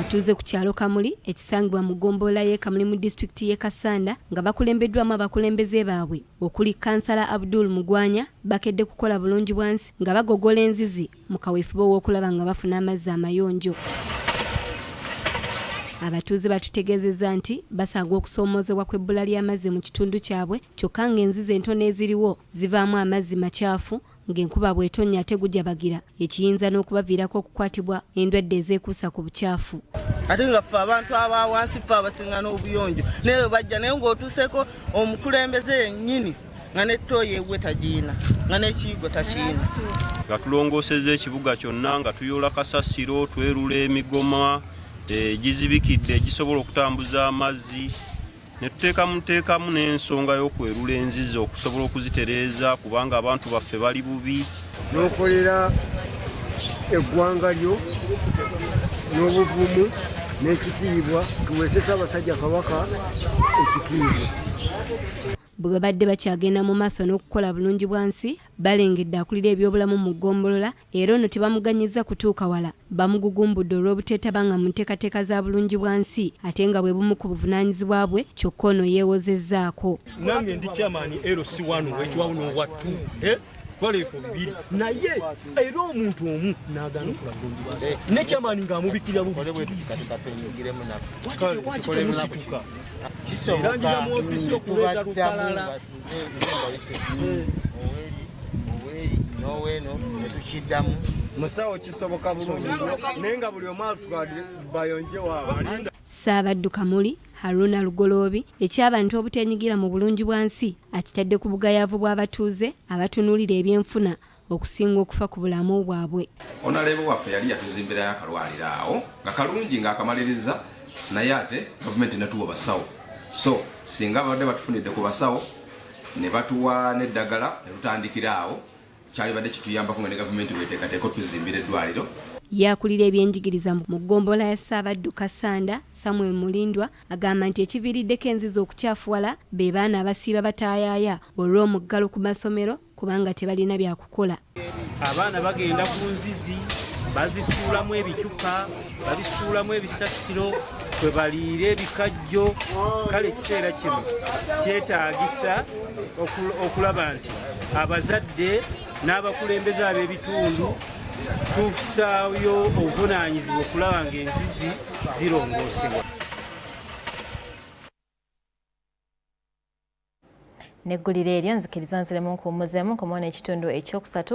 Abatuuze ku kyalo Kamuli ekisangibwa mu ggombolola y'e Kamuli mu disitulikiti y'e Kassanda nga bakulembeddwamu abakulembeze baabwe okuli Kansala Abdul Mugwanya bakedde kukola bulungi bwansi nga bagogola enzizi mu kaweefube ow'okulaba nga bafuna amazzi amayonjo. Abatuuze batutegeezezza nti basanga okusoomoozebwa kw'ebbula ly'amazzi mu kitundu kyabwe kyokka ng'enzizi entono eziriwo zivaamu amazzi macaafu ng'enkuba bw'etonnya ate gujabagira ekiyinza n'okubaviirako okukwatibwa endwadde ezeekuusa ku bukyafu. Ate nga ffe abantu aba wansi ffe abasinga n'obuyonjo naye bajja naye ng'otuuseeko omukulembeze yennyini nga ne ttooyi ewuwe tagiina nga n'ekiyigo takiina. Nga tulongoosezza ekibuga kyonna nga tuyoola kasasiro, twerula emigoma egizibikidde egisobola okutambuza amazzi ne tuteekamuteekamu n'ensonga y'okwerula enzizi okusobola okuzitereeza kubanga abantu baffe bali bubi. N'okolera eggwanga lyo n'obuvumu n'ekitiibwa, tuweese Ssaabasajja Kabaka ekitiibwa. Bwe babadde bakyagenda mu maaso n'okukola bulungi bwansi, balengedde akulira ebyobulamu mu ggombolola era ono tebamuganyizza kutuuka wala. Bamugugumbudde olw'obuteetabanga mu nteekateeka za bulungi bwansi ate nga bwe bumu ku buvunaanyizibwa bwe kyokka ono yeewozezzaako. Nange ndi chairman LC1 w'ekiwawu n'owa 2, twala ebifo bibiri naye era omuntu omu n'agaana okukola bulungi bwansi ne chairman ng'amubikira bubikirizi. Lwaki temusituka? Era njira mu ofiisi okuleeta lukalala. N'oweeno netukiddamu. Musawo kisoboka bulungi naye nga buli omu bayonje waabwe. Ssaabaddu Kamuli Haruna Lugoloobi eky'abantu obuteenyigira mu bulungi bwansi akitadde ku bugayaavu bw'abatuuze abatunuulira ebyenfuna okusinga okufa ku bulamu bwabwe. Onaleebo waffe yali yatuzimbirayo akalwaliro awo nga kalungi ng'akamaliriza naye ate gavumenti natuwa basawo, so singa babadde batufunidde ku basawo ne batuwa n'eddagala ne tutandikira awo kyalibadde kituyambako nga ne gavumenti bweteekateeka otuzimbira eddwaliro. Ye akulira ebyenjigiriza mu ggombolola ya Ssaabaddu Kassanda, Samuel Mulindwa agamba nti ekiviiriddeko enzizi okukyafuwala be baana abasiiba bataayaaya olw'omuggalo ku masomero kubanga tebalina byakukola. Abaana bagenda ku nzizi bazisuulamu ebicupa, babisuulamu ebisasiro kwe baliira ebikajjo. Kale ekiseera kino kyetaagisa okulaba nti abazadde n'abakulembeze ab'ebitundu tussaayo obuvunaanyizibwa okulaba ng'enzizi zirongoosebwa. Neggulire eryo nzikiriza nziremu nkuwummuzeemu nkomawo n'ekitundu ekyokusatu.